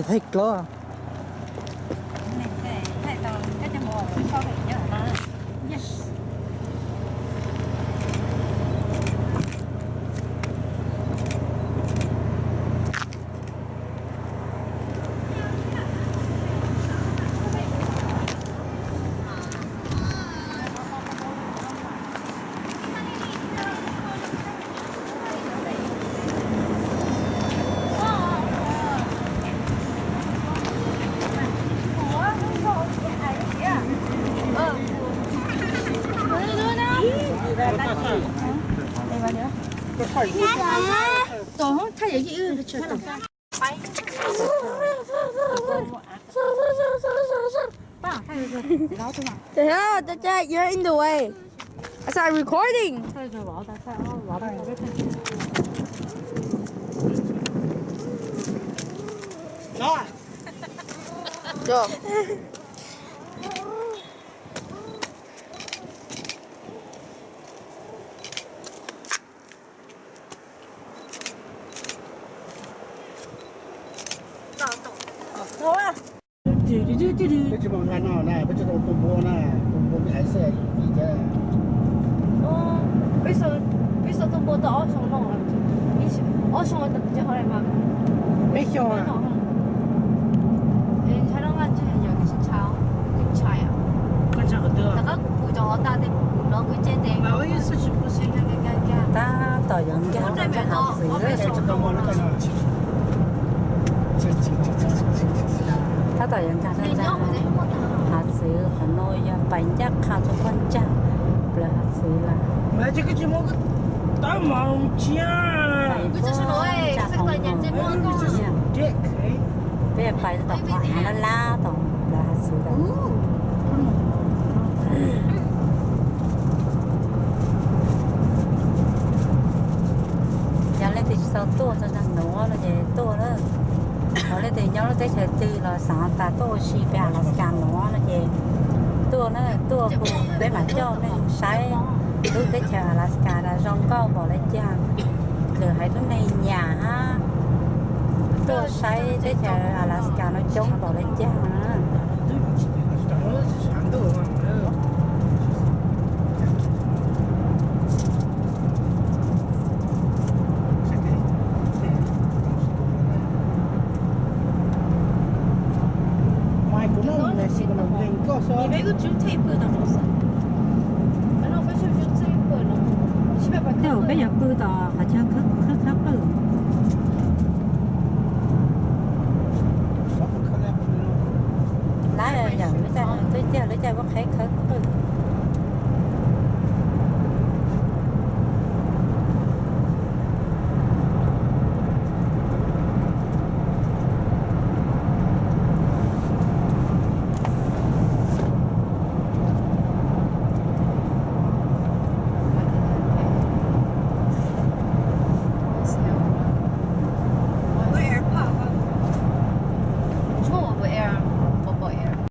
Thaij close. The hell? That, that, you're in the way. I start recording. Go. Peb tsis muaj nqaij noj na, peb tsis tau tua npua na, tua npua me aiv xwb, ib ces. Peb xav tua npua tau ob xyoo no, ob xyoo tsis ho mas. Peb xyoo. Ntshai no nqaj ntseg yog ntshai, ntshai. Tom qab kuv pum cov hov tag tej kuv hnov kuv cem tes. Tab tom yuav nkag rau ntsag hav txwv. Tab tom yuav nkag rau ntsag hav txwv, qhov no yog pais ncaj qha rau puag ntsag plawv hav txwv lawm. Peb pais tom qhov av lab lab tom plawv hav txwv lawm. Yog leej twg tsis tau tuaj txog ntsag nuav no ces tuaj na. Ho leej twg nyob lub teb chaws twg los xaav tas tuaj ua si pem Alaska nuav no ces tuaj na, tuaj hu peb mam coj mej saib lub teb chaws Alaska zoo nkauj npaum le caag. Lwm haiv tuab neeg nyam hab tuaj saib teb chaws Alaska no coob npaum le caag na. Tej zaum peb yuav pw tom qhov chaw khawb khawb pw. Lab yam lub caij twb tiag lub caij muab qheb khawb.